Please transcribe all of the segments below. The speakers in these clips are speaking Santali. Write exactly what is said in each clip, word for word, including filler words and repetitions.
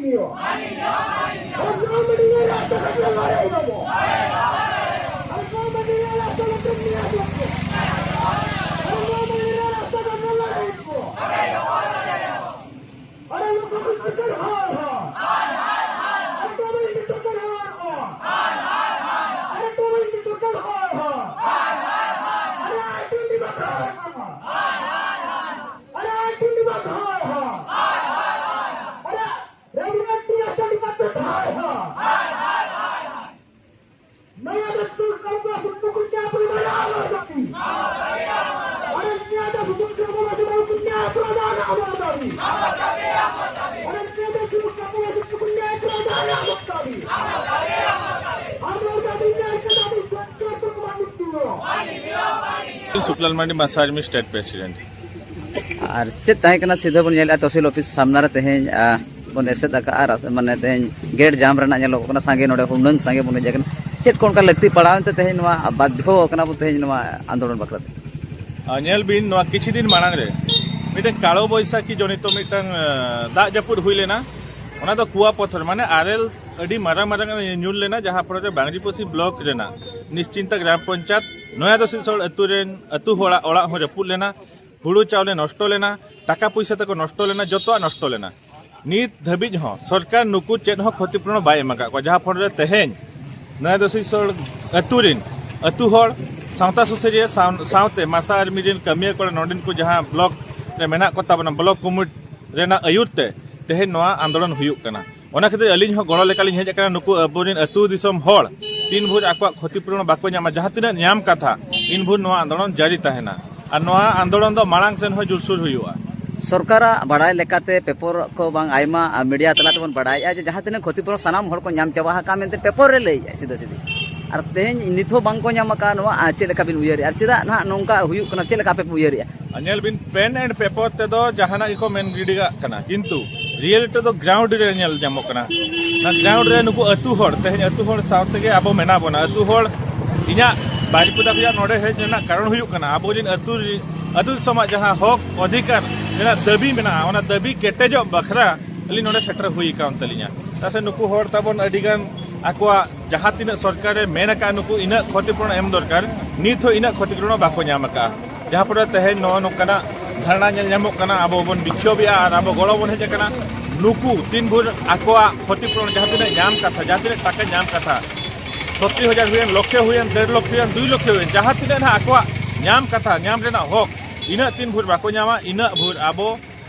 ᱟᱨ ᱱᱚᱣᱟ ᱢᱟᱹᱱᱢᱤ ᱨᱟᱥᱛᱟ ᱠᱷᱟᱱ ᱞᱟᱲᱟᱭ ᱮᱫᱟᱵᱚ᱾ ᱟᱨ ᱱᱚᱣᱟ ᱢᱟᱹᱱᱢᱤ ᱨᱟᱥᱛᱟ ᱠᱷᱟᱱ ᱱᱤᱭᱟᱹ ᱫᱚ᱾ ᱟᱨ ᱱᱚᱣᱟ ᱢᱟᱹᱱᱢᱤ ᱨᱟᱥᱛᱟ ᱠᱷᱟᱱ ᱞᱟᱲᱟᱭ ᱮᱫᱟᱵᱚ᱾ ᱟᱨ ᱱᱚᱣᱟ ᱢᱟᱹᱱᱢᱤ ᱥᱚᱨᱠᱟᱨ ᱦᱟᱭ ᱦᱟᱭ᱾ ᱟᱨ ᱱᱚᱣᱟ ᱢᱟᱹᱱᱢᱤ ᱥᱚᱨᱠᱟᱨ ᱦᱟᱭ ᱦᱟᱭ᱾ ᱟᱨ ᱱᱚᱣᱟ ᱢᱟᱹᱱᱢᱤ ᱥᱚᱨᱠᱟᱨ ᱦᱟᱭ ᱦᱟᱭ᱾ ᱟᱨ ᱟᱭ ᱴᱩᱱᱰᱤ ᱵᱟᱠᱷᱟᱭ ᱦᱟᱭ᱾ ᱟᱨ ᱟᱭ ᱴᱩᱱᱰᱤ ᱵᱟᱠᱷᱟᱭ ᱦᱟᱭ᱾ ᱟᱨ ᱨᱚᱜᱷᱩᱱᱟᱛᱷ ᱴᱩᱰᱩ ᱥᱟᱹᱨᱤ ᱠᱟᱛᱷᱟ ᱦᱟᱭ ᱦᱟᱭ᱾ ᱱᱚᱣᱟ ᱫᱚ ᱛᱩᱨ ᱠᱟᱹᱢᱤ ᱥᱩᱛᱩ ᱠᱚ ᱪᱟᱯ ᱨᱮ ᱵᱟᱭ ᱟᱞᱚ ᱛᱟᱹᱠᱤ᱾ ᱟᱨ ᱱᱤᱭᱟᱹ ᱫᱚ ᱥᱩᱛᱩ ᱠᱟᱹᱢᱤ ᱥᱩᱛᱩ ᱠᱚ ᱪᱟᱯ ᱨᱮ ᱵᱟᱭ ᱟᱞᱚ ᱛᱟᱹᱠᱤ᱾ ᱟᱨ ᱱᱤᱭᱟᱹ ᱫᱚ ᱥᱩᱛᱩ ᱠᱟᱹᱢᱤ ᱥᱩᱛᱩ ᱠᱚ ᱪᱟᱯ ᱨᱮ ᱵᱟᱭ ᱟᱞᱚ ᱛᱟᱹᱠᱤ᱾ ᱟᱨ ᱱᱤᱭᱟᱹ ᱫᱚ ᱥᱩᱛᱩ ᱠᱟᱹᱢᱤ ᱥᱩᱛᱩ ᱠᱚ ᱪᱟᱯ ᱨᱮ ᱵᱟᱭ ᱟᱞᱚ ᱛᱟᱹᱠᱤ᱾ ᱥᱩᱠᱞᱟᱞ ᱢᱟᱨᱰᱤ, ᱢᱟᱥᱟ ᱟᱨᱢᱤ ᱥᱴᱮᱴ ᱯᱨᱮᱥᱤᱰᱮᱱᱴ᱾ ᱟᱨ ᱪᱮᱫ ᱛᱟᱦᱮᱸ ᱠᱟᱱᱟ, ᱥᱤᱫᱷᱟᱹ ᱵᱚᱱ ᱧᱮᱞᱮᱫᱼᱟ ᱛᱚᱦᱥᱤᱞ ᱚᱯᱷᱤᱥ ᱥᱟᱢᱱᱟ ᱨᱮ ᱛᱮᱦᱮᱧ, ᱟ, ᱵᱚᱱ ᱮᱥᱮᱫ ᱟᱠᱟᱫᱼᱟ, ᱨᱟᱥ-, ᱢᱟᱱᱮ ᱛᱮᱦᱮᱧ ᱜᱮᱴ ᱡᱟᱢ ᱨᱮᱱᱟᱜ ᱧᱮᱞᱚᱜ ᱠᱟᱱᱟ, ᱥᱟᱸᱜᱮ ᱱᱚᱰᱮ ᱦᱩᱱᱟᱹᱝ ᱥᱟᱸᱜᱮ ᱵᱚᱱ ᱦᱮᱡ ᱟᱠᱟᱱᱟ᱾ ᱪᱮᱫ ᱠᱚ ᱚᱱᱠᱟ ᱞᱟᱹᱠᱛᱤ ᱯᱟᱲᱟᱣ ᱮᱱᱛᱮ ᱛᱮᱦᱮᱧ ᱱᱚᱣᱟ ᱵᱟᱫᱽᱫᱷᱚ ᱟᱠᱟᱱᱟ ᱵᱚᱱ ᱛᱮᱦᱮᱧ ᱱᱚᱣᱟ ᱟᱱᱫᱳᱞᱚᱱ ᱵᱟᱠᱷᱨᱟ ᱛᱮ? ᱟ, ᱧᱮᱞ ᱵᱤᱱ, ᱱᱚᱣᱟ ᱠᱤᱪᱷᱩ ᱫᱤᱱ ᱢᱟᱲᱟᱝ ᱨᱮ ᱢᱤᱫᱴᱟᱝ ᱠᱟᱞᱚ ᱵᱳᱭᱥᱟᱠᱷᱤ ᱡᱚᱱᱤᱛᱚ ᱢᱤᱫᱴᱟᱝ, ᱟ, ᱫᱟᱜ ᱡᱟᱹᱯᱩᱫ ᱦᱩᱭ ᱞᱮᱱᱟ᱾ ᱚᱱᱟ ᱫᱚ ᱠᱩᱣᱟ ᱯᱚᱛᱷᱚᱨ, ᱢᱟᱱᱮ ᱟᱨᱮᱞ ᱟᱹᱰᱤ ᱢᱟᱨᱟᱝ ᱢᱟᱨᱟᱝ ᱧᱩᱨ ᱞᱮᱱᱟ, ᱡᱟᱦᱟᱸ ᱯᱚᱨᱮ ᱨᱮ ᱵᱟᱝᱨᱤᱯᱚᱥᱤ ᱵᱞᱚᱠ ᱨᱮᱱᱟᱜ ᱱᱤᱥᱪᱤᱱᱛᱟ ᱜᱨᱟᱢ ᱯᱚᱧᱪᱟᱭᱮᱛ ᱱᱚᱭᱟ ᱫᱚᱥᱤᱥᱚᱲ ᱟᱹᱛᱩ ᱨᱮᱱ ᱟᱹᱛᱩ ᱦᱚᱲᱟᱜ ᱚᱲᱟᱜ ᱦᱚᱸ ᱨᱟᱹᱯᱩᱫ ᱞᱮᱱᱟ, ᱦᱩᱲᱩ ᱪᱟᱣᱞᱮ ᱱᱚᱥᱴᱚ ᱞᱮᱱᱟ, ᱴᱟᱠᱟ ᱯᱩᱭᱥᱟᱹ ᱛᱟᱠᱚ ᱱᱚᱥᱴᱚ ᱞᱮᱱᱟ, ᱡᱚᱛᱚᱣᱟᱜ ᱱᱚᱥᱴᱚ ᱞᱮᱱᱟ᱾ ᱱᱤᱛ ᱫᱷᱟᱹᱵᱤᱡ ᱦᱚᱸ ᱥᱚᱨᱠᱟᱨ ᱱᱩᱠᱩ ᱪᱮᱫ ᱦᱚᱸ ᱠᱷᱚᱛᱤᱯᱩᱨᱚᱱ ᱵᱟᱭ ᱮᱢ ᱟᱠᱟᱫ ᱠᱚᱣᱟ, ᱡᱟᱦᱟᱸ ᱯᱷᱚᱞ ᱨᱮ ᱛᱮᱦᱮᱧ ᱱᱚᱭᱟ ᱫᱚᱥᱤᱥᱚᱲ ᱟᱹᱛᱩ ᱨᱮᱱ ᱟᱹᱛᱩ ᱦᱚᱲ, ᱥᱟᱶᱛᱟ ᱥᱩᱥᱟᱹᱨᱤᱭᱟᱹ ᱥᱟᱶ-, ᱥᱟᱶᱛᱮ ᱢᱟᱥᱟ ᱟᱨᱢᱤ ᱨᱮᱱ ᱠᱟᱹᱢᱤᱭᱟᱹ ᱠᱚᱲᱟ ᱱᱚᱰᱮᱱ ᱠᱚ ᱡᱟᱦᱟᱸ ᱵᱞᱚᱠ ᱨᱮ ᱢᱮᱱᱟᱜ ᱠᱚ ᱛᱟᱵᱚᱱᱟ, ᱵᱞᱚᱠ ᱠᱚᱢᱤᱴᱤ ᱨᱮᱱᱟᱜ ᱟᱹᱭᱩᱨ ᱛᱮ ᱛᱮᱦᱮᱧ ᱱᱚᱣᱟ ᱟᱱᱫᱳᱞᱚᱱ ᱦᱩᱭᱩᱜ ᱠᱟᱱᱟ᱾ ᱚᱱᱟ ᱠᱷᱟᱹᱛᱤᱨ ᱟᱹᱞᱤᱧ ᱦᱚᱸ ᱜᱚᱲᱚ ᱞᱮᱠᱟᱞᱤᱧ ᱦᱮᱡ ᱟᱠᱟᱱᱟ᱾ ᱱᱩᱠᱩ ᱟᱵᱚᱨᱮᱱ ᱟᱹᱛᱩ ᱫᱤᱥᱚᱢ ᱦᱚᱲ ᱛᱤᱱ ᱵᱷᱳᱨ ᱟᱠᱚᱣᱟᱜ ᱠᱷᱚᱛᱤ ᱯᱩᱨᱚᱱ ᱵᱟᱠᱚ ᱧᱟᱢᱟ, ᱡᱟᱦᱟᱸ ᱛᱤᱱᱟᱹᱜ ᱧᱟᱢ ᱠᱟᱛᱷᱟ, ᱤᱱ ᱵᱷᱳᱨ ᱱᱚᱣᱟ ᱟᱱᱫᱳᱞᱚᱱ ᱡᱟᱹᱨᱤ ᱛᱟᱦᱮᱱᱟ᱾ ᱟᱨ ᱱᱚᱣᱟ ᱟᱱᱫᱳᱞᱚᱱ ᱫᱚ ᱢᱟᱲᱟᱝ ᱥᱮᱱ ᱦᱚᱸ ᱡᱳᱨᱥᱳᱨ ᱦᱩᱭᱩᱜᱼᱟ᱾ ᱥᱚᱨᱠᱟᱨᱟᱜ ᱵᱟᱲᱟᱭ ᱞᱮᱠᱟᱛᱮ ᱯᱮᱯᱚᱨ ᱠᱚ ᱵᱟᱝ ᱟᱭᱢᱟ ᱢᱤᱰᱤᱭᱟ ᱛᱟᱞᱟ ᱛᱮᱵᱚᱱ ᱵᱟᱲᱟᱭᱮᱫᱼᱟ ᱡᱮ ᱡᱟᱦᱟᱸ ᱛᱤᱱᱟᱹᱜ ᱠᱷᱚᱛᱤ ᱯᱩᱨᱚᱱ ᱥᱟᱱᱟᱢ ᱦᱚᱲ ᱠᱚ ᱧᱟᱢ ᱪᱟᱵᱟ ᱟᱠᱟᱫ ᱢᱮᱱᱛᱮ ᱯᱮᱯᱚᱨ ᱨᱮ ᱞᱟᱹᱭᱮᱫᱼᱟ ᱥᱤᱫᱷᱟᱹ ᱥᱤᱫᱷᱤ᱾ ᱟᱨ ᱛᱮᱦᱮᱧ ᱱᱤᱛ ᱦᱚᱸ ᱵᱟᱝ ᱠᱚ ᱧᱟᱢ ᱟᱠᱟᱫ ᱱᱚᱣᱟ, ᱟᱨ ᱪᱮᱫ ᱞᱮᱠᱟ ᱵᱤᱱ ᱩᱭᱦᱟᱹᱨᱮᱫᱼᱟ? ᱟᱨ ᱪᱮᱫᱟᱜ ᱱᱟᱦᱟᱜ ᱱᱚᱝᱠᱟ ᱦᱩᱭᱩᱜ ᱠᱟᱱᱟ? ᱪᱮᱫ ᱞᱮᱠᱟ ᱟᱯᱮ ᱯᱮ ᱩᱭᱦᱟᱹᱨᱮᱫᱼᱟ? ᱟᱨ ᱧᱮᱞ ᱵᱤᱱ, ᱯᱮᱱ ᱮᱱᱰ ᱯᱮᱯᱚᱨ ᱛᱮᱫᱚ ᱡᱟᱦᱟᱱᱟᱜ ᱜᱮᱠᱚ ᱢᱮᱱ ᱜᱤᱰᱤ ᱠᱟᱜ ᱠᱟᱱᱟ, ᱠᱤᱱᱛᱩ ᱨᱤᱭᱮᱞᱤᱴᱤ ᱫᱚ ᱜᱨᱟᱣᱩᱱᱰ ᱨᱮ ᱧᱮᱞ ᱧᱟᱢᱚᱜ ᱠᱟᱱᱟ᱾ ᱚᱱᱟ ᱜᱨᱟᱣᱩᱱᱰ ᱨᱮ ᱱᱩᱠᱩ ᱟᱹᱛᱩ ᱦᱚᱲ, ᱛᱮᱦᱮᱧ ᱟᱹᱛᱩ ᱦᱚᱲ ᱥᱟᱶ ᱛᱮᱜᱮ ᱟᱵᱚ ᱢᱮᱱᱟᱜ ᱵᱚᱱᱟ᱾ ᱟᱹᱛᱩ ᱦᱚᱲ, ᱤᱧᱟᱹᱜ ᱵᱟᱨᱤᱯᱟᱫᱟ ᱠᱷᱚᱱᱟᱜ ᱱᱚᱰᱮ ᱦᱮᱡ ᱨᱮᱱᱟᱜ ᱠᱟᱨᱚᱱ ᱦᱩᱭᱩᱜ ᱠᱟᱱᱟ, ᱟᱵᱚ ᱨᱮᱱ ᱟᱹᱛᱩ ᱨᱮ, ᱟᱹᱛᱩ ᱫᱤᱥᱚᱢᱟᱜ ᱡᱟᱦᱟᱸ ᱦᱚᱠ ᱚᱫᱷᱤᱠᱟᱨ ᱨᱮᱱᱟᱜ ᱫᱟᱹᱵᱤ ᱢᱮᱱᱟᱜᱼᱟ, ᱚᱱᱟ ᱫᱟᱹᱵᱤ ᱠᱮᱴᱮᱡᱚᱜ ᱵᱟᱠᱷᱨᱟ ᱟᱹᱞᱤᱧ ᱱᱚᱰᱮ ᱥᱮᱴᱮᱨ ᱦᱩᱭ ᱟᱠᱟᱱ ᱛᱟᱹᱞᱤᱧᱟ᱾ ᱪᱮᱫᱟᱜ ᱥᱮ ᱱᱩᱠᱩ ᱦᱚᱲ ᱛᱟᱵᱚᱱ ᱟᱹᱰᱤ ᱜᱟᱱ ᱟᱠᱚᱣᱟᱜ ᱡᱟᱦᱟᱸ ᱛᱤᱱᱟᱹᱜ ᱥᱚᱨᱠᱟᱨᱮ ᱢᱮᱱ ᱟᱠᱟᱫᱼᱟ, ᱱᱩᱠᱩ ᱤᱱᱟᱹᱜ ᱠᱷᱚᱛᱤᱯᱩᱨᱚᱱ ᱮᱢ ᱫᱚᱨᱠᱟᱨ, ᱱᱤᱛ ᱦᱚᱸ ᱤᱱᱟᱹᱜ ᱠᱷᱚᱛᱤᱯᱩᱨᱚᱱ ᱵᱟᱠᱚ ᱧᱟᱢ ᱟᱠᱟᱫᱼᱟ᱾ ᱡᱟᱦᱟᱸ ᱯᱚᱨᱮ ᱛᱮᱦᱮᱧ ᱱᱚᱜᱼᱚ ᱱᱚᱝᱠᱟᱱᱟᱜ ᱫᱷᱟᱨᱱᱟ ᱧᱮᱞ ᱧᱟᱢᱚᱜ ᱠᱟᱱᱟ, ᱟᱵᱚ ᱵᱚᱱ ᱵᱤᱠᱠᱷᱳᱵᱮᱜᱼᱟ ᱟᱨ ᱟᱵᱚ ᱜᱚᱲᱚ ᱵᱚᱱ ᱦᱮᱡ ᱟᱠᱟᱱᱟ᱾ ᱱᱩᱠᱩ ᱛᱤᱱ ᱵᱷᱳᱨ ᱟᱠᱚᱣᱟᱜ ᱠᱷᱚᱛᱤᱯᱩᱨᱚᱱ ᱡᱟᱦᱟᱸ ᱛᱤᱱᱟᱹᱜ ᱧᱟᱢ ᱠᱟᱛᱷᱟ, ᱡᱟᱦᱟᱸ ᱛᱤᱱᱟᱹᱜ ᱴᱟᱠᱟ ᱧᱟᱢ ᱠᱟᱛᱷᱟ, ᱥᱚᱛᱨᱤ ᱦᱟᱡᱟᱨ ᱦᱩᱭᱮᱱ, ᱞᱚᱠᱷᱮ ᱦᱩᱭᱮᱱ, ᱰᱮᱲ ᱞᱚᱠᱷᱮ ᱦᱩᱭᱮᱱ, ᱫᱩᱭ ᱞᱚᱠᱷᱮ ᱦᱩᱭᱮᱱ, ᱡᱟᱦᱟᱸ ᱛᱤᱱᱟᱹᱜ ᱱᱟᱦᱟᱜ ᱟᱠᱚᱣᱟᱜ ᱧᱟᱢ ᱠᱟᱛᱷᱟ, ᱧᱟᱢ ᱨᱮᱱᱟᱜ ᱦᱚᱠ, ᱤᱱᱟᱹᱜ ᱛᱤᱱ ᱵᱷᱳᱨ ᱵᱟᱠᱚ ᱧᱟᱢᱟ, ᱤᱱᱟᱹᱜ ᱵᱷᱳᱨ ᱟᱵᱚ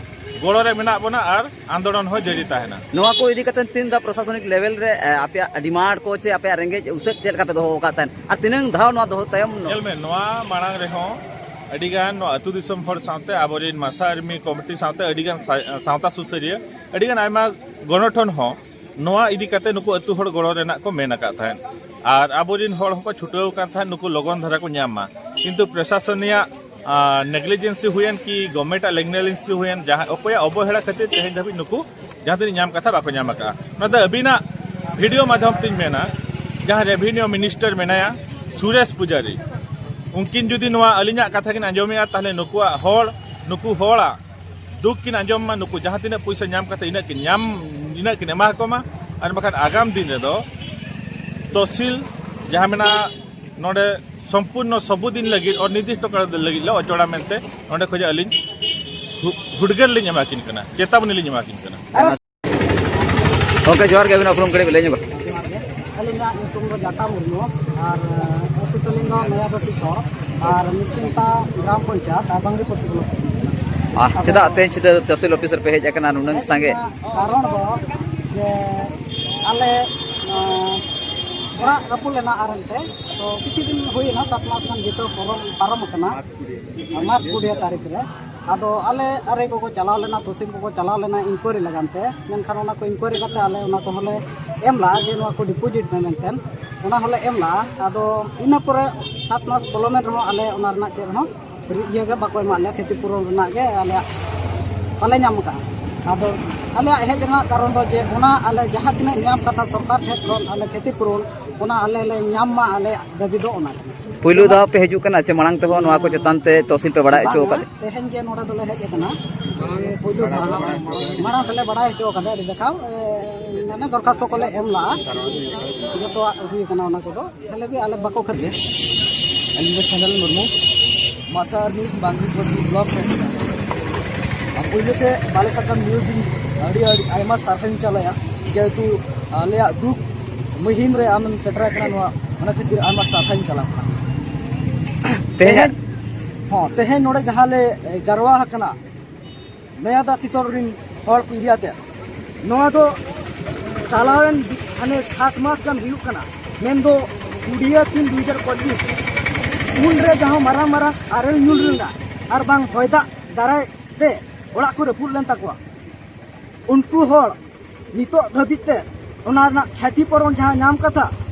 ᱜᱚᱲᱚ ᱨᱮ ᱢᱮᱱᱟᱜ ᱵᱚᱱᱟ ᱟᱨ ᱟᱱᱫᱳᱞᱚᱱ ᱦᱚᱸ ᱡᱟᱹᱨᱤ ᱛᱟᱦᱮᱱᱟ᱾ ᱱᱚᱣᱟ ᱠᱚ ᱤᱫᱤ ᱠᱟᱛᱮ ᱛᱤᱱ ᱫᱷᱟᱣ ᱯᱨᱚᱥᱟᱥᱚᱱᱤᱠ ᱞᱮᱵᱮᱞ ᱨᱮ, ᱮ, ᱟᱯᱮᱭᱟᱜ ᱰᱤᱢᱟᱱᱰ ᱠᱚ ᱪᱮ ᱟᱯᱮᱭᱟᱜ ᱨᱮᱸᱜᱮᱡ ᱩᱥᱟᱹᱫ ᱪᱮᱫ ᱞᱮᱠᱟ ᱯᱮ ᱫᱚᱦᱚ ᱟᱠᱟᱫ ᱛᱟᱦᱮᱸᱫ ᱟᱨ ᱛᱤᱱᱟᱹᱝ ᱫᱷᱟᱣ ᱱᱚᱣᱟ ᱫᱚᱦᱚ ᱛᱟᱭᱚᱢ? ᱧᱮᱞ ᱢᱮ, ᱱᱚᱣᱟ ᱢᱟᱲᱟᱝ ᱨᱮᱦᱚᱸ ᱟᱹᱰᱤᱜᱟᱱ ᱱᱚᱣᱟ ᱟᱹᱛᱩ ᱫᱤᱥᱚᱢ ᱦᱚᱲ ᱥᱟᱶᱛᱮ, ᱟᱵᱚᱨᱮᱱ ᱢᱟᱥᱟ ᱟᱨᱢᱤ ᱠᱚᱢᱤᱴᱤ ᱥᱟᱶᱛᱮ, ᱟᱹᱰᱤᱜᱟᱱ ᱥᱟ-, ᱥᱟᱶᱛᱟ ᱥᱩᱥᱟᱹᱨᱤᱭᱟᱹ, ᱟᱹᱰᱤᱜᱟᱱ ᱟᱭᱢᱟ ᱜᱚᱱᱚᱴᱷᱚᱱ ᱦᱚᱸ ᱱᱚᱣᱟ ᱤᱫᱤ ᱠᱟᱛᱮ ᱱᱩᱠᱩ ᱟᱹᱛᱩ ᱦᱚᱲ ᱜᱚᱲᱚ ᱨᱮᱱᱟᱜ ᱠᱚ ᱢᱮᱱ ᱟᱠᱟᱫ ᱛᱟᱦᱮᱸᱫ᱾ ᱟᱨ ᱟᱵᱚᱨᱮᱱ ᱦᱚᱲ ᱦᱚᱸᱠᱚ ᱪᱷᱩᱴᱟᱹᱣ ᱟᱠᱟᱱ ᱛᱟᱦᱮᱸᱫ ᱱᱩᱠᱩ ᱞᱚᱜᱚᱱ ᱫᱷᱟᱨᱟ ᱠᱚ ᱧᱟᱢ ᱢᱟ᱾ ᱠᱤᱱᱛᱩ ᱯᱨᱚᱥᱟᱥᱚᱱᱤᱭᱟᱜ, ᱟ, ᱱᱮᱜᱽᱞᱤᱡᱮᱱᱥᱤ ᱦᱩᱭᱮᱱ ᱠᱤ ᱜᱚᱵᱷᱢᱮᱱᱴ ᱟᱜ ᱱᱮᱜᱽᱞᱤᱡᱮᱱᱥᱤ ᱦᱩᱭᱮᱱ, ᱡᱟᱦᱟᱸ ᱚᱠᱚᱭᱟᱜ ᱚᱵᱚᱦᱮᱲᱟ ᱠᱷᱟᱹᱛᱤᱨ ᱛᱮᱦᱮᱧ ᱫᱷᱟᱹᱵᱤᱡ ᱱᱩᱠᱩ ᱡᱟᱦᱟᱸ ᱛᱤᱱᱟᱹᱜ ᱧᱟᱢ ᱠᱟᱛᱷᱟ ᱵᱟᱠᱚ ᱧᱟᱢ ᱟᱠᱟᱫᱼᱟ᱾ ᱚᱱᱟᱛᱮ ᱟᱹᱵᱤᱱᱟᱜ ᱵᱷᱤᱰᱤᱭᱳ ᱢᱟᱫᱽᱫᱷᱚᱢ ᱛᱤᱧ ᱢᱮᱱᱟ, ᱡᱟᱦᱟᱸ ᱨᱮᱵᱷᱤᱱᱤᱭᱩ ᱢᱤᱱᱤᱥᱴᱟᱨ ᱢᱮᱱᱟᱭᱟ, ᱥᱩᱨᱮᱥ ᱯᱩᱡᱟᱨᱤ, ᱩᱱᱠᱤᱱ ᱡᱩᱫᱤ ᱱᱚᱣᱟ ᱟᱹᱞᱤᱧᱟᱜ ᱠᱟᱛᱷᱟ ᱠᱤᱱ ᱟᱸᱡᱚᱢᱮᱜᱼᱟ, ᱛᱟᱦᱚᱞᱮ ᱱᱩᱠᱩᱣᱟᱜ ᱦᱚᱲ, ᱱᱩᱠᱩ ᱦᱚᱲᱟᱜ ᱫᱩᱠ ᱠᱤᱱ ᱟᱸᱡᱚᱢ ᱢᱟ, ᱱᱩᱠᱩ ᱡᱟᱦᱟᱸ ᱛᱤᱱᱟᱹᱜ ᱯᱚᱭᱥᱟ ᱧᱟᱢ ᱠᱟᱛᱮ ᱤᱱᱟᱹᱜ ᱠᱤᱱ ᱧᱟᱢ, ᱤᱱᱟᱹᱜ ᱠᱤᱱ ᱮᱢᱟ ᱠᱚ ᱢᱟ᱾ ᱟᱨ ᱵᱟᱠᱷᱟᱱ ᱟᱜᱟᱢ ᱫᱤᱱ ᱨᱮᱫᱚ ᱛᱚᱦᱥᱤᱞ ᱡᱟᱦᱟᱸ ᱢᱮᱱᱟᱜᱼᱟ ᱱᱚᱰᱮ ᱥᱚᱢᱯᱩᱨᱱᱚ ᱥᱚᱵᱩᱫᱤᱱ ᱞᱟᱹᱜᱤᱫ, ᱚᱱᱤᱨᱫᱤᱥᱴᱚ ᱠᱟᱞ ᱞᱟᱹᱜᱤᱫ ᱞᱮ ᱚᱪᱚᱲᱟ ᱢᱮᱱᱛᱮ ᱱᱚᱰᱮ ᱠᱷᱚᱱᱟᱜ ᱟᱹᱞᱤᱧ ᱦᱩ-, ᱦᱩᱰᱜᱟᱹᱨ ᱞᱤᱧ ᱮᱢᱟ ᱠᱤᱱ ᱠᱟᱱᱟ, ᱪᱮᱛᱟᱵᱚᱱᱤ ᱞᱤᱧ ᱮᱢᱟ ᱠᱤᱱ ᱠᱟᱱᱟ᱾ ᱜᱚᱢᱠᱮ ᱡᱚᱦᱟᱨ ᱜᱮ, ᱟᱹᱵᱤᱱᱟᱜ ᱩᱯᱨᱩᱢ ᱠᱟᱹᱴᱤᱡ ᱵᱤᱱ ᱞᱟᱹᱭ ᱧᱚᱜᱟ᱾ ᱡᱚᱦᱟᱨ ᱜᱮ᱾ ᱟᱹᱞᱤᱧᱟᱜ ᱧᱩᱛᱩᱢ ᱫᱚ ᱡᱟᱴᱟ ᱢᱩᱨᱢᱩ ᱟᱨ ᱟᱹᱛᱩ ᱛᱟᱹᱞᱤᱧ ᱫᱚ ᱱᱚᱭᱟᱫᱚᱥᱤ ᱥᱚᱲ ᱟᱨ ᱢᱤᱥᱤᱱᱛᱟ ᱜᱨᱟᱢ ᱯᱚᱧᱪᱟᱭᱮᱛ ᱟᱨ ᱵᱟᱝᱨᱤ ᱯᱚᱥᱪᱤᱢ ᱵᱞᱚᱠ᱾ ᱟᱨ ᱪᱮᱫᱟᱜ ᱛᱮᱦᱮᱧ ᱥᱤᱫᱷᱟᱹ ᱛᱚᱦᱥᱤᱞ ᱚᱯᱷᱤᱥ ᱨᱮᱯᱮ ᱦᱮᱡ ᱟᱠᱟᱱᱟ ᱱᱩᱱᱟᱹᱝ ᱥᱟᱸᱜᱮ? ᱠᱟᱨᱚᱱ ᱫᱚ ᱡᱮ ᱟᱞᱮ, ᱟᱸ, ᱚᱲᱟᱜ ᱨᱟᱹᱯᱩᱫ ᱞᱮᱱᱟ ᱟᱨ ᱮᱱᱛᱮ ᱛᱚ ᱠᱤᱪᱷᱩ ᱫᱤᱱ ᱦᱩᱭᱮᱱᱟ, ᱥᱟᱛ ᱢᱟᱥ ᱜᱟᱱ ᱵᱤᱛᱟᱹᱣ ᱯᱚᱨᱚᱢ, ᱯᱟᱨᱚᱢ ᱟᱠᱟᱱᱟ᱾ ᱢᱟᱨᱪ ᱠᱩᱲᱤ ᱛᱟᱹᱨᱤᱠᱷ ᱨᱮ᱾ ᱟᱫᱚ ᱟᱞᱮ ᱟᱨᱮ ᱠᱚᱠᱚ ᱪᱟᱞᱟᱣ ᱞᱮᱱᱟ, ᱛᱚᱦᱥᱤᱞ ᱠᱚᱠᱚ ᱪᱟᱞᱟᱣ ᱞᱮᱱᱟ ᱤᱱᱠᱩᱭᱟᱨᱤ ᱞᱟᱹᱜᱤᱫ ᱛᱮ, ᱢᱮᱱᱠᱷᱟᱱ ᱚᱱᱟ ᱠᱚ ᱤᱱᱠᱩᱭᱟᱨᱤ ᱠᱟᱛᱮ ᱟᱞᱮ ᱚᱱᱟ ᱠᱚᱦᱚᱸᱞᱮ ᱮᱢ ᱞᱟᱜᱼᱟ ᱡᱮ ᱱᱚᱣᱟ ᱠᱚ ᱰᱤᱯᱚᱡᱤᱴ ᱢᱮ ᱢᱮᱱᱛᱮ, ᱚᱱᱟ ᱦᱚᱸᱞᱮ ᱮᱢ ᱞᱟᱜᱼᱟ᱾ ᱟᱫᱚ ᱤᱱᱟᱹ ᱯᱚᱨᱮ ᱥᱟᱛ ᱢᱟᱥ ᱯᱚᱞᱚᱢᱮᱱ ᱨᱮᱦᱚᱸ ᱟᱞᱮ ᱚᱱᱟ ᱨᱮᱱᱟᱜ ᱪᱮᱫ ᱦᱚᱸ ᱤᱭᱟᱹ ᱜᱮ ᱵᱟᱠᱚ ᱮᱢᱟᱜ ᱞᱮᱭᱟ, ᱠᱷᱮᱛᱤ ᱯᱩᱨᱚᱱ ᱨᱮᱱᱟᱜ ᱜᱮ ᱟᱞᱮᱭᱟᱜ ᱵᱟᱞᱮ ᱧᱟᱢ ᱟᱠᱟᱫᱼᱟ᱾ ᱟᱫᱚ ᱟᱞᱮᱭᱟᱜ ᱦᱮᱡ ᱨᱮᱱᱟᱜ ᱠᱟᱨᱚᱱ ᱫᱚ ᱡᱮ ᱚᱱᱟ ᱟᱞᱮ ᱡᱟᱦᱟᱸ ᱛᱤᱱᱟᱹᱜ ᱧᱟᱢ ᱠᱟᱛᱷᱟ ᱥᱚᱨᱠᱟᱨ ᱴᱷᱮᱱ ᱠᱷᱚᱱ ᱟᱞᱮ ᱠᱷᱮᱛᱤ ᱯᱩᱨᱚᱱ, ᱚᱱᱟ ᱟᱞᱮ ᱞᱮ ᱧᱟᱢ ᱢᱟ, ᱟᱞᱮᱭᱟᱜ ᱫᱟᱹᱵᱤ ᱫᱚ ᱚᱱᱟ ᱠᱟᱱᱟ᱾ ᱯᱩᱭᱞᱩ ᱫᱷᱟᱣ ᱯᱮ ᱦᱤᱡᱩᱜ ᱠᱟᱱᱟ ᱪᱮ ᱢᱟᱲᱟᱝ ᱛᱮᱦᱚᱸ ᱱᱚᱣᱟ ᱠᱚ ᱪᱮᱛᱟᱱ ᱛᱮ ᱛᱚᱦᱥᱤᱞ ᱯᱮ ᱵᱟᱲᱟᱭ ᱦᱚᱪᱚ ᱵᱟᱝᱟ, ᱟᱠᱟᱫ? ᱛᱮᱦᱮᱧ ᱜᱮ ᱱᱚᱰᱮ ᱫᱚᱞᱮ ᱦᱮᱡ ᱟᱠᱟᱱᱟ᱾ ᱯᱩᱭᱞᱩ ᱫᱷᱟᱣ ᱢᱟᱲᱟᱝ ᱛᱮᱞᱮ ᱵᱟᱲᱟᱭ ᱦᱚᱪᱚ ᱟᱠᱟᱫᱟ ᱟᱹᱰᱤ ᱫᱮᱠᱷᱟᱣ, ᱮ, ᱢᱟᱱᱮ ᱫᱚᱨᱠᱷᱟᱥᱛᱚ ᱠᱚᱞᱮ ᱮᱢ ᱞᱟᱜᱼᱟ, ᱡᱚᱛᱚᱣᱟᱜ ᱦᱩᱭ ᱟᱠᱟᱱᱟ ᱚᱱᱟ ᱠᱚᱫᱚ᱾ ᱛᱟᱦᱞᱮ ᱵᱤ ᱟᱞᱮ ᱵᱟᱠᱚ ᱠᱷᱟᱹᱛᱤᱨ᱾ ᱟᱹᱞᱤᱧ ᱫᱚ ᱥᱚᱡᱚᱱ ᱢᱩᱨᱢᱩ, ᱢᱟᱥᱟ ᱟᱨᱢᱤ ᱵᱟᱝᱜᱤ ᱯᱚᱥᱤ ᱵᱞᱚᱠ ᱯᱨᱮᱥᱤᱰᱮᱱᱴ᱾ ᱟᱨ ᱯᱩᱭᱞᱩ ᱛᱮ ᱵᱟᱞᱮ ᱥᱟᱠᱟᱢ ᱱᱤᱭᱩᱡᱽ ᱤᱧ ᱟᱹᱰᱤ ᱟᱹᱰᱤ ᱟᱭᱢᱟ ᱥᱟᱨᱦᱟᱣᱤᱧ ᱪᱟᱞᱟᱭᱟ, ᱡᱮᱦᱮᱛᱩ ᱟᱞᱮᱭᱟᱜ ᱫᱩᱠ ᱢᱩᱦᱤᱢ ᱨᱮ ᱟᱢᱮᱢ ᱥᱮᱴᱮᱨ ᱟᱠᱟᱱᱟ, ᱱᱚᱣᱟ ᱚᱱᱟ ᱠᱷᱟᱹᱛᱤᱨ ᱟᱭᱢᱟ ᱥᱟᱨᱦᱟᱣᱤᱧ ᱪᱟᱞᱟᱣ ᱠᱟᱱᱟ᱾ ᱛᱮᱦᱮᱧᱟᱜ ᱛᱮᱦᱮᱧ, ᱦᱚᱸ, ᱛᱮᱦᱮᱧ ᱱᱚᱰᱮ ᱡᱟᱦᱟᱸ ᱞᱮ ᱡᱟᱨᱣᱟ ᱟᱠᱟᱱᱟ, ᱱᱚᱭᱟ ᱫᱟ ᱥᱤᱥᱚᱲ ᱨᱤᱱ ᱦᱚᱲ ᱠᱚ ᱤᱫᱤᱭᱟᱛᱮ, ᱱᱚᱣᱟ ᱫᱚ ᱪᱟᱞᱟᱣᱮᱱ ᱦᱟᱱᱮ ᱥᱟᱛ ᱢᱟᱥ ᱜᱟᱱ ᱦᱩᱭᱩᱜ ᱠᱟᱱᱟ, ᱢᱮᱱᱫᱚ ᱠᱩᱲᱤᱭᱟᱹ ᱛᱤᱱ ᱫᱩ ᱦᱟᱡᱟᱨ ᱯᱚᱸᱪᱤᱥ, ᱩᱱᱨᱮ ᱡᱟᱦᱟᱸ ᱢᱟᱨᱟᱝ ᱢᱟᱨᱟᱝ ᱟᱨᱮᱞ ᱧᱩᱨ ᱞᱮᱱᱟ ᱟᱨ ᱵᱟᱝ ᱦᱚᱭ ᱫᱟᱜ ᱫᱟᱨᱟᱭ ᱛᱮ ᱚᱲᱟᱜ ᱠᱚ ᱨᱟᱹᱯᱩᱫ ᱞᱮᱱ ᱛᱟᱠᱚᱣᱟ, ᱩᱱᱠᱩ ᱦᱚᱲ ᱱᱤᱛᱚᱜ ᱫᱷᱟᱹᱵᱤᱡ ᱛᱮ ᱚᱱᱟ ᱨᱮᱱᱟᱜ ᱠᱷᱮᱛᱤ ᱯᱩᱨᱚᱱ ᱡᱟᱦᱟᱸ ᱧᱟᱢ ᱠᱟᱛᱷᱟ,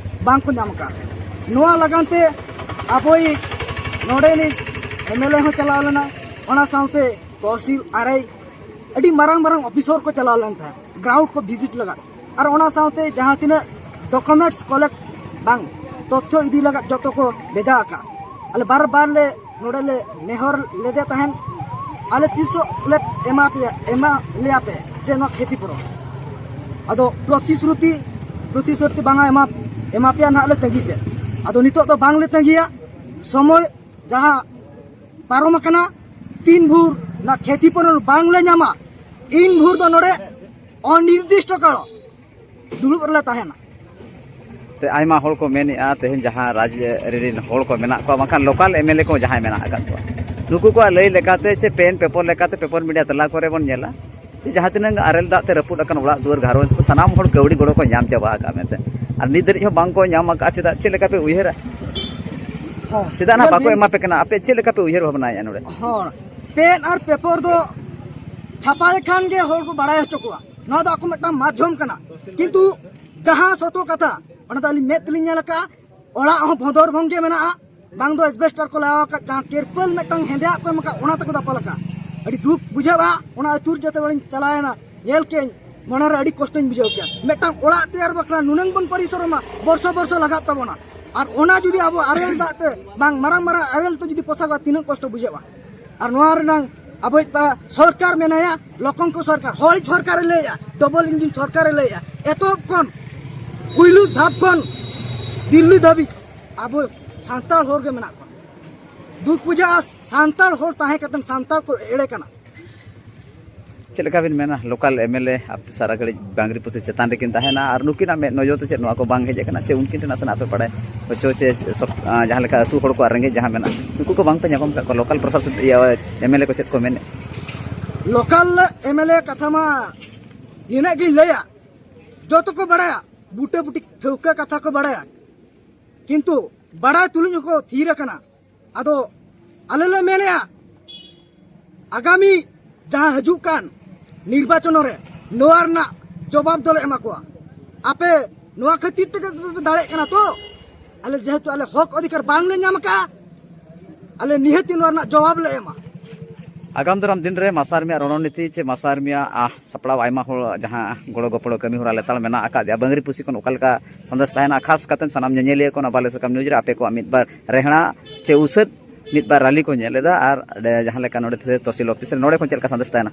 ᱵᱟᱝ ᱠᱚ ᱧᱟᱢ ᱟᱠᱟᱫ᱾ ᱱᱚᱣᱟ ᱞᱟᱜᱟᱱ ᱛᱮ ᱟᱵᱚᱭᱤᱡ ᱱᱚᱰᱮᱱᱤᱡ ᱮᱢ ᱮᱞ ᱮ ᱦᱚᱸ ᱪᱟᱞᱟᱣ ᱞᱮᱱᱟᱭ, ᱚᱱᱟ ᱥᱟᱶᱛᱮ ᱛᱚᱦᱥᱤᱞ ᱟᱨ ᱟᱭ ᱟᱹᱰᱤ ᱢᱟᱨᱟᱝ ᱢᱟᱨᱟᱝ ᱚᱯᱷᱤᱥᱚᱨ ᱠᱚ ᱪᱟᱞᱟᱣ ᱞᱮᱱ ᱛᱟᱦᱮᱸᱫ ᱜᱨᱟᱣᱩᱱᱰ ᱠᱚ ᱵᱷᱤᱡᱤᱴ ᱞᱟᱜᱟᱫ, ᱟᱨ ᱚᱱᱟ ᱥᱟᱶᱛᱮ ᱡᱟᱦᱟᱸ ᱛᱤᱱᱟᱹᱜ ᱰᱚᱠᱩᱢᱮᱱᱴᱥ ᱠᱚᱞᱮᱠᱴ ᱵᱟᱝ, ᱛᱚᱛᱛᱷᱚ ᱤᱫᱤ ᱞᱟᱜᱟᱫ ᱡᱚᱛᱚ ᱠᱚ ᱵᱷᱮᱡᱟ ᱟᱠᱟᱫ᱾ ᱟᱞᱮ ᱵᱟᱨ ᱵᱟᱨ ᱞᱮ ᱱᱚᱰᱮ ᱞᱮ ᱱᱮᱦᱚᱨ ᱞᱮᱫᱮ ᱛᱟᱦᱮᱸᱱ, ᱟᱞᱮ ᱛᱤᱥᱚᱜ ᱞᱮ ᱮᱢᱟ ᱯᱮᱭᱟ, ᱮᱢᱟ ᱞᱮᱭᱟ ᱯᱮ ᱡᱮ ᱱᱚᱣᱟ ᱠᱷᱮᱛᱤ ᱯᱩᱨᱚᱱ? ᱟᱫᱚ ᱯᱨᱚᱛᱤᱥᱨᱩᱛᱤ, ᱯᱨᱚᱛᱤᱥᱨᱩᱛᱤ ᱵᱟᱝᱟ ᱮᱢᱟ, ᱮᱢᱟ ᱯᱮᱭᱟ ᱱᱟᱦᱟᱜ ᱞᱮ ᱛᱟᱺᱜᱤ ᱯᱮ᱾ ᱟᱫᱚ ᱱᱤᱛᱚᱜ ᱫᱚ ᱵᱟᱝ ᱞᱮ ᱛᱟᱺᱜᱤᱭᱟ, ᱥᱚᱢᱚᱭ ᱡᱟᱦᱟᱸ ᱯᱟᱨᱚᱢ ᱟᱠᱟᱱᱟ, ᱛᱤᱱ ᱵᱷᱳᱨ ᱱᱚᱣᱟ ᱠᱷᱮᱛᱤ ᱯᱩᱨᱚᱱ ᱵᱟᱝ ᱞᱮ ᱧᱟᱢᱟ, ᱤᱱ ᱵᱷᱳᱨ ᱫᱚ ᱱᱚᱰᱮ ᱚᱱᱤᱨᱫᱤᱥᱴᱚ ᱠᱟᱞ ᱫᱩᱲᱩᱵ ᱨᱮᱞᱮ ᱛᱟᱦᱮᱱᱟ᱾ ᱛᱮ ᱟᱭᱢᱟ ᱦᱚᱲ ᱠᱚ ᱢᱮᱱᱮᱫᱼᱟ, ᱛᱮᱦᱮᱧ ᱡᱟᱦᱟᱸ ᱨᱟᱡᱽ ᱟᱹᱨᱤ ᱨᱮᱱ ᱦᱚᱲ ᱠᱚ ᱢᱮᱱᱟᱜ ᱠᱚᱣᱟ, ᱵᱟᱝᱠᱷᱟᱱ ᱞᱳᱠᱟᱞ ᱮᱢ ᱮᱞ ᱮ ᱠᱚ ᱡᱟᱦᱟᱸᱭ ᱢᱮᱱᱟᱜ ᱟᱠᱟᱫ ᱠᱚᱣᱟ, ᱱᱩᱠᱩ ᱠᱚᱣᱟᱜ ᱞᱟᱹᱭ ᱞᱮᱠᱟᱛᱮ ᱪᱮ ᱯᱮᱱ ᱯᱮᱯᱟᱨ ᱞᱮᱠᱟᱛᱮ ᱯᱮᱯᱟᱨ ᱢᱤᱰᱤᱭᱟ ᱛᱟᱞᱟ ᱠᱚᱨᱮ ᱵᱚᱱ ᱧᱮᱞᱟ ᱡᱮ ᱡᱟᱦᱟᱸ ᱛᱤᱱᱟᱹᱜ ᱟᱨᱮᱞ ᱫᱟᱜ ᱛᱮ ᱨᱟᱹᱯᱩᱫ ᱟᱠᱟᱱ ᱚᱲᱟᱜ ᱫᱩᱣᱟᱹᱨ ᱜᱷᱟᱨᱚᱸᱡᱽ ᱠᱚ, ᱥᱟᱱᱟᱢ ᱦᱚᱲ ᱠᱟᱹᱣᱰᱤ ᱜᱚᱲᱚ ᱠᱚ ᱧᱟᱢ ᱪᱟᱵᱟ ᱟᱠᱟᱫ ᱢᱮᱱᱛᱮ, ᱟᱨ ᱱᱤᱛ ᱫᱷᱟᱹᱨᱤᱡ ᱦᱚᱸ ᱵᱟᱝ ᱠᱚ ᱧᱟᱢ ᱟᱠᱟᱫᱼᱟ᱾ ᱪᱮᱫᱟᱜ, ᱪᱮᱫ ᱞᱮᱠᱟ ᱯᱮ ᱩᱭᱦᱟᱹᱨᱟ? ᱦᱚᱸ᱾ ᱪᱮᱫᱟᱜ ᱱᱟᱜ ᱧᱮᱞ ᱵᱟᱠᱚ ᱵᱤᱱ, ᱮᱢᱟ ᱯᱮ ᱠᱟᱱᱟ? ᱟᱯᱮ ᱪᱮᱫ ᱞᱮᱠᱟ ᱯᱮ ᱩᱭᱦᱟᱹᱨ ᱵᱷᱟᱵᱽᱱᱟᱭᱮᱫᱼᱟ ᱱᱚᱰᱮ? ᱦᱚᱸ, ᱯᱮᱱ ᱟᱨ ᱯᱮᱯᱟᱨ ᱫᱚ ᱪᱷᱟᱯᱟ ᱞᱮᱠᱷᱟᱱ ᱜᱮ ᱦᱚᱲ ᱠᱚ ᱵᱟᱲᱟᱭ ᱦᱚᱪᱚ ᱠᱚᱣᱟ, ᱱᱚᱣᱟ ᱫᱚ ᱟᱠᱚ ᱢᱤᱫᱴᱟᱝ ᱢᱟᱫᱽᱫᱷᱚᱢ ᱠᱟᱱᱟ, ᱠᱤᱱᱛᱩ ᱡᱟᱦᱟᱸ ᱥᱚᱛᱚ ᱠᱟᱛᱷᱟ, ᱚᱱᱟ ᱫᱚ ᱟᱹᱞᱤᱧ ᱢᱮᱫ ᱛᱮᱞᱤᱧ ᱧᱮᱞ ᱟᱠᱟᱫᱼᱟ᱾ ᱚᱲᱟᱜ ᱦᱚᱸ ᱵᱷᱚᱸᱫᱚᱨ ᱵᱷᱚᱝᱜᱮ ᱢᱮᱱᱟᱜᱼᱟ, ᱵᱟᱝ ᱫᱚ ᱮᱥᱵᱮᱥᱴᱟᱨ ᱠᱚ ᱞᱟᱜᱟᱣ ᱟᱠᱟᱫ, ᱡᱟᱦᱟᱸ ᱛᱮᱨᱯᱟᱞ ᱢᱤᱫᱴᱟᱝ ᱦᱮᱸᱫᱮᱭᱟᱜ ᱠᱚ ᱮᱢ ᱟᱠᱟᱫ, ᱚᱱᱟ ᱛᱮᱠᱚ ᱫᱟᱯᱟᱞ ᱟᱠᱟᱫ᱾ ᱟᱹᱰᱤ ᱫᱩᱠ ᱵᱩᱡᱷᱟᱹᱜᱼᱟ᱾ ᱚᱱᱟ ᱟᱹᱛᱩ ᱨᱮ ᱡᱮᱛᱮ ᱵᱮᱲᱟᱧ ᱪᱟᱞᱟᱣᱮᱱᱟ, ᱧᱮᱞ ᱠᱮᱫᱟᱹᱧ, ᱢᱚᱱᱮᱨᱮ ᱟᱹᱰᱤ ᱠᱚᱥᱴᱚᱧ ᱵᱩᱡᱷᱟᱹᱣ ᱠᱮᱫᱟ᱾ ᱢᱤᱫᱴᱟᱝ ᱚᱲᱟᱜ ᱛᱮᱭᱟᱨ ᱵᱟᱠᱷᱨᱟ ᱱᱩᱱᱟᱹᱝ ᱵᱚᱱ ᱯᱚᱨᱤᱥᱨᱚᱢᱟ, ᱵᱚᱨᱥᱚ ᱵᱚᱨᱥᱚ ᱞᱟᱜᱟᱜ ᱛᱟᱵᱚᱱᱟ, ᱟᱨ ᱚᱱᱟ ᱡᱩᱫᱤ ᱟᱵᱚ ᱟᱨᱮᱞ ᱫᱟᱜ ᱛᱮ ᱵᱟᱝ ᱢᱟᱨᱟᱝ ᱢᱟᱨᱟᱝ ᱟᱨᱮᱞ ᱛᱮ ᱡᱩᱫᱤ ᱯᱚᱥᱟᱜᱚᱜᱼᱟ, ᱛᱤᱱᱟᱹᱜ ᱠᱚᱥᱴᱚ ᱵᱩᱡᱷᱟᱹᱜᱼᱟ᱾ ᱟᱨ ᱱᱚᱣᱟ ᱨᱮᱱᱟᱝ ᱟᱵᱚᱭᱤᱡ ᱛᱟᱨᱟ ᱥᱚᱨᱠᱟᱨ ᱢᱮᱱᱟᱭᱟ, ᱞᱚᱠᱚᱝᱠᱚ ᱥᱚᱨᱠᱟᱨ, ᱦᱚᱲᱤᱡ ᱥᱚᱨᱠᱟᱨᱮ ᱞᱟᱹᱭᱮᱜᱼᱟ, ᱰᱚᱵᱚᱞ ᱤᱧᱡᱤᱱ ᱥᱚᱨᱠᱟᱨᱮ ᱞᱟᱹᱭᱮᱜᱼᱟ, ᱮᱛᱚᱦᱚᱵ ᱠᱷᱚᱱ, ᱯᱩᱭᱞᱩ ᱫᱷᱟᱯ ᱠᱷᱚᱱ ᱫᱤᱞᱞᱤ ᱫᱷᱟᱹᱵᱤᱡ ᱟᱵᱚ ᱥᱟᱱᱛᱟᱲ ᱦᱚᱲ ᱜᱮ ᱢᱮᱱᱟᱜ ᱠᱚᱣᱟ᱾ ᱫᱩᱠ ᱵᱩᱡᱷᱟᱹᱜᱼᱟ, ᱥᱟᱱᱛᱟᱲ ᱦᱚᱲ ᱛᱟᱦᱮᱸ ᱠᱟᱛᱮ ᱥᱟᱱᱛᱟᱲ ᱠᱚ ᱮᱲᱮ ᱠᱟᱱᱟ᱾ ᱪᱮᱫ ᱞᱮᱠᱟ ᱵᱤᱱ ᱢᱮᱱᱟ, ᱞᱳᱠᱟᱞ ᱮᱢ ᱮᱞ ᱮ ᱟᱯᱮ ᱥᱟᱨᱟ ᱜᱷᱟᱹᱲᱤᱡ ᱵᱟᱝᱨᱤ ᱯᱩᱥᱤ ᱪᱮᱛᱟᱱ ᱨᱮᱠᱤᱱ ᱛᱟᱦᱮᱱᱟ, ᱟᱨ ᱱᱩᱠᱤᱱᱟᱜ ᱢᱮᱫ ᱱᱚᱡᱚᱨ ᱛᱮ ᱪᱮᱫ ᱱᱚᱣᱟ ᱠᱚ ᱵᱟᱝ ᱦᱮᱡ ᱟᱠᱟᱱᱟ? ᱪᱮ ᱩᱱᱠᱤᱱ ᱴᱷᱮᱱ ᱱᱟᱥᱮᱱᱟᱜ ᱟᱯᱮ ᱵᱟᱲᱟᱭ ᱦᱚᱪᱚ, ᱪᱮ ᱥᱚᱨ-, ᱟᱸ, ᱡᱟᱦᱟᱸ ᱞᱮᱠᱟ ᱟᱹᱛᱩ ᱦᱚᱲ ᱠᱚᱣᱟᱜ ᱨᱮᱸᱜᱮᱡ ᱡᱟᱦᱟᱸ ᱢᱮᱱᱟᱜᱼᱟ, ᱱᱩᱠᱩ ᱠᱚ ᱵᱟᱝ ᱯᱮ ᱧᱟᱯᱟᱢ ᱠᱟᱜ ᱠᱚᱣᱟ? ᱞᱳᱠᱟᱞ ᱯᱨᱚᱥᱟᱥᱚᱱ, ᱤᱭᱟᱹ, ᱮᱢ ᱮᱞ ᱮ ᱠᱚ ᱪᱮᱫ ᱠᱚ ᱢᱮᱱᱮᱫ? ᱞᱳᱠᱟᱞ ᱮᱢ ᱮᱞ ᱮ ᱠᱟᱛᱷᱟ ᱢᱟ ᱱᱤᱱᱟᱹᱜ ᱜᱤᱧ ᱞᱟᱹᱭᱟ, ᱡᱚᱛᱚ ᱠᱚ ᱵᱟᱲᱟᱭᱟ, ᱵᱩᱴᱟᱹ ᱵᱩᱴᱤ ᱴᱷᱟᱹᱣᱠᱟᱹ ᱠᱟᱛᱷᱟ ᱠᱚ ᱵᱟᱲᱟᱭᱟ, ᱠᱤᱱᱛᱩ ᱵᱟᱲᱟᱭ ᱛᱩᱞᱩᱡ ᱦᱚᱸᱠᱚ ᱛᱷᱤᱨ ᱟᱠᱟᱱᱟ᱾ ᱟᱫᱚ ᱟᱞᱮ ᱞᱮ ᱢᱮᱱᱮᱜᱼᱟ, ᱟᱜᱟᱢᱤ ᱡᱟᱦᱟᱸ ᱦᱤᱡᱩᱜ ᱠᱟᱱ ᱱᱤᱨᱵᱟᱪᱚᱱ ᱨᱮ ᱱᱚᱣᱟ ᱨᱮᱱᱟᱜ ᱡᱚᱵᱟᱵ ᱫᱚᱞᱮ ᱮᱢᱟ ᱠᱚᱣᱟ᱾ ᱟᱯᱮ ᱱᱚᱣᱟ ᱠᱷᱟᱹᱛᱤᱨ ᱛᱮᱜᱮ ᱯᱮ ᱫᱟᱲᱮᱜ ᱠᱟᱱᱟ ᱛᱚ? ᱟᱞᱮ ᱡᱮᱦᱮᱛᱩ ᱟᱞᱮ ᱦᱚᱠ ᱚᱫᱷᱤᱠᱟᱨ ᱵᱟᱝ ᱞᱮ ᱧᱟᱢ ᱟᱠᱟᱫᱼᱟ, ᱟᱞᱮ ᱱᱤᱦᱟᱹᱛ ᱱᱚᱣᱟ ᱨᱮᱱᱟᱜ ᱡᱚᱵᱟᱵ ᱞᱮ ᱮᱢᱟ᱾ ᱟᱜᱟᱢ ᱫᱟᱨᱟᱢ ᱫᱤᱱ ᱨᱮ ᱢᱟᱥᱟ ᱟᱨᱢᱤᱭᱟᱜ ᱨᱚᱬᱚᱱᱤᱛᱤ ᱪᱮ ᱢᱟᱥᱟ ᱟᱨᱢᱤᱭᱟᱜ, ᱟᱦ, ᱥᱟᱯᱲᱟᱣ ᱟᱭᱢᱟ ᱦᱚᱲ ᱡᱟᱦᱟᱸ ᱜᱚᱲᱚ ᱜᱚᱯᱚᱲᱚ ᱠᱟᱹᱢᱤ ᱦᱚᱨᱟ ᱞᱮᱛᱟᱲ ᱢᱮᱱᱟᱜ ᱟᱠᱟᱫ ᱭᱟ, ᱵᱟᱝᱨᱤ ᱯᱩᱥᱤ ᱠᱷᱚᱱ ᱚᱠᱟ ᱞᱮᱠᱟ ᱥᱟᱸᱫᱮᱥ ᱛᱟᱦᱮᱱᱟ? ᱠᱷᱟᱥ ᱠᱟᱛᱮ ᱥᱟᱱᱟᱢ ᱧᱮᱧᱮᱞᱤᱭᱟᱹ ᱠᱚ ᱚᱱᱟ ᱵᱟᱞᱮ ᱥᱟᱠᱟᱢ ᱱᱤᱭᱩᱡᱽ ᱨᱮ ᱟᱯᱮ ᱠᱚᱣᱟᱜ ᱢᱤᱫ ᱵᱟᱨ ᱨᱮᱦᱲᱟ ᱪᱮ ᱩᱥᱟᱹᱫ ᱢᱤᱫ ᱵᱟᱨ ᱨᱟᱞᱤ ᱠᱚ ᱧᱮᱞ ᱮᱫᱟ, ᱟᱨ ᱚᱸᱰᱮ ᱡᱟᱦᱟᱸ ᱞᱮᱠᱟ ᱱᱚᱰᱮ ᱛᱮ ᱛᱚᱦᱥᱤᱞ ᱚᱯᱷᱤᱥ ᱨᱮ, ᱱᱚᱰᱮ ᱠᱷᱚᱱ ᱪᱮᱫ ᱞᱮᱠᱟ ᱥᱟᱸᱫᱮᱥ ᱛᱟᱦᱮᱱᱟ?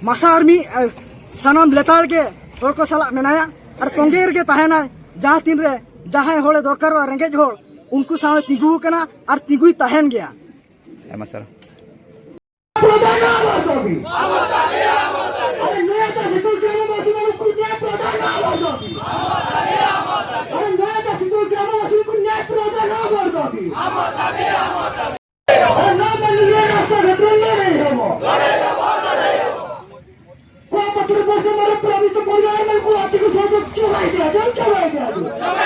ᱢᱟᱥᱟ ᱟᱨᱢᱤ, ᱮ, ᱥᱟᱱᱟᱢ ᱞᱮᱛᱟᱲ ᱜᱮ ᱦᱚᱲ ᱠᱚ ᱥᱟᱞᱟᱜ ᱢᱮᱱᱟᱭᱟ ᱟᱨ ᱛᱚᱸᱜᱮ ᱨᱮᱜᱮ ᱛᱟᱦᱮᱱᱟᱭ᱾ ᱡᱟᱦᱟᱸ ᱛᱤᱱ ᱨᱮ ᱡᱟᱦᱟᱸᱭ ᱦᱚᱲᱮ ᱫᱚᱨᱠᱟᱨᱚᱜᱼᱟ, ᱨᱮᱸᱜᱮᱡ ᱦᱚᱲ, ᱩᱱᱠᱩ ᱥᱟᱶᱮ ᱛᱤᱸᱜᱩ ᱟᱠᱟᱱᱟ ᱟᱨ ᱛᱤᱸᱜᱩᱭ ᱛᱟᱦᱮᱱ ᱜᱮᱭᱟ᱾ ᱟᱭᱢᱟ ᱥᱟᱨᱦᱟᱣ᱾ প্রদান আমার দাবি। আরে নয়াদা ভিতর গ্রামবাসী মানুষ ন্যায় প্রদান আমার দাবি। আরে নয়াদা ভিতর গ্রামবাসী ন্যায় প্রদান আমার দাবি। আরে না মানলে রাস্তাঘাট লড়াই হব। কোয়াপত্র বসে মারে প্লাবিত পরিবার মানে কোয়াপত্র সহযোগ চলাই দেওয়া যাবে, চলাই দেওয়া যাবে।